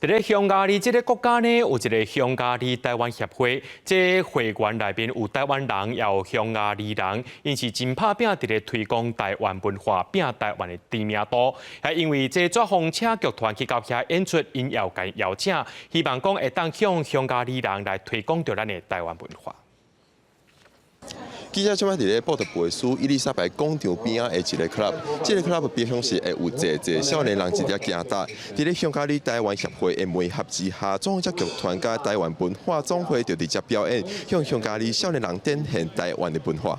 佇咧匈牙利這个國家呢，有一个匈牙利台灣協會，這會員內面有台灣人，也有匈牙利人，𪜶是真拍拚佇咧推廣台灣文化，拼台灣的知名度。也因為這紙風車劇團去到遐演出，𪜶也有共邀請，希望講會當向匈牙利人來推廣著咱的台灣文化。記者這擺佇咧布達佩斯伊麗莎白廣場邊仔的一个 club，這个 club 平常時會有濟濟少年人佇遮行搭。佇咧匈牙利台灣協會的媒合之下，紙風車劇團佮台灣文化總會就佇遮表演，向匈牙利少年人展現台灣的文化。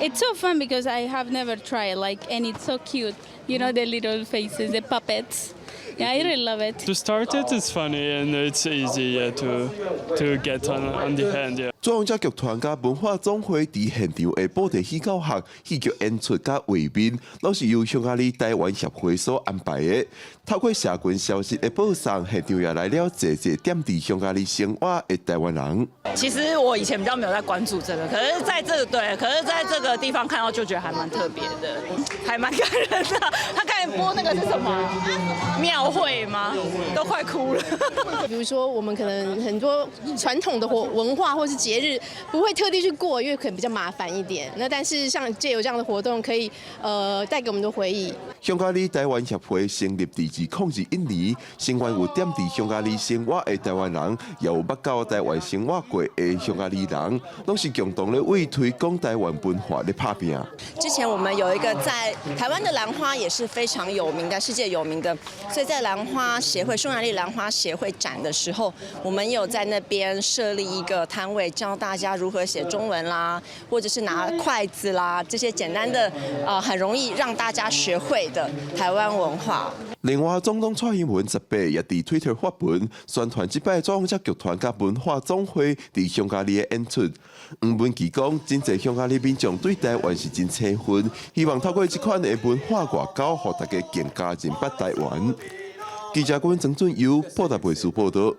It's so fun because I have never tried, like, and it's so cute. The little faces, the puppets. Yeah, I really love it. To start it, it's funny and it's easy, yeah, to get on the hand. Yeah. 紙風車劇團佮文化總會佇現場的布袋戲教學、戲劇演出佮畫面，攏是由匈牙利台灣協會所安排的。透過社群消息的報送，現場也來了濟濟踮佇匈牙利生活的台灣人。其實我以前比較沒有在關注這個，可是在這個對，可是在這個地方看到就覺得還蠻特別的，還蠻感人的。他剛才播那個是什麼？廟會嗎？都快哭了。比如說，我們可能很多傳統的活文化或是節日不會特地去過，因為可能比較麻煩一點。那但是像借由這樣的活動，可以帶給我們的回憶。匈牙利台灣協會成立佇2021年，成員有踮佇匈牙利生活的台灣人，也有捌到台灣生活過的匈牙利人，攏是共同咧為推廣台灣文化咧拍拚。之前我們有一個在台灣的蘭花也是非常有名的，世界有名的，所以在蘭花協會、匈牙利蘭花協會展的時候，我們有在那邊設立一個攤位，教大家如何寫中文啦，或者是拿筷子啦，這些簡單的啊，很容易讓大家學會的台灣文化。另外，總統蔡英文18也佇推特發文宣傳這擺紙風車劇團佮文化總會佇匈牙利的演出。黃文琪講，真濟匈牙利民眾對台灣是真青分，希望透過這款的文化外交，予大家更加認捌台灣。記者郭曾俊優布達佩斯報道。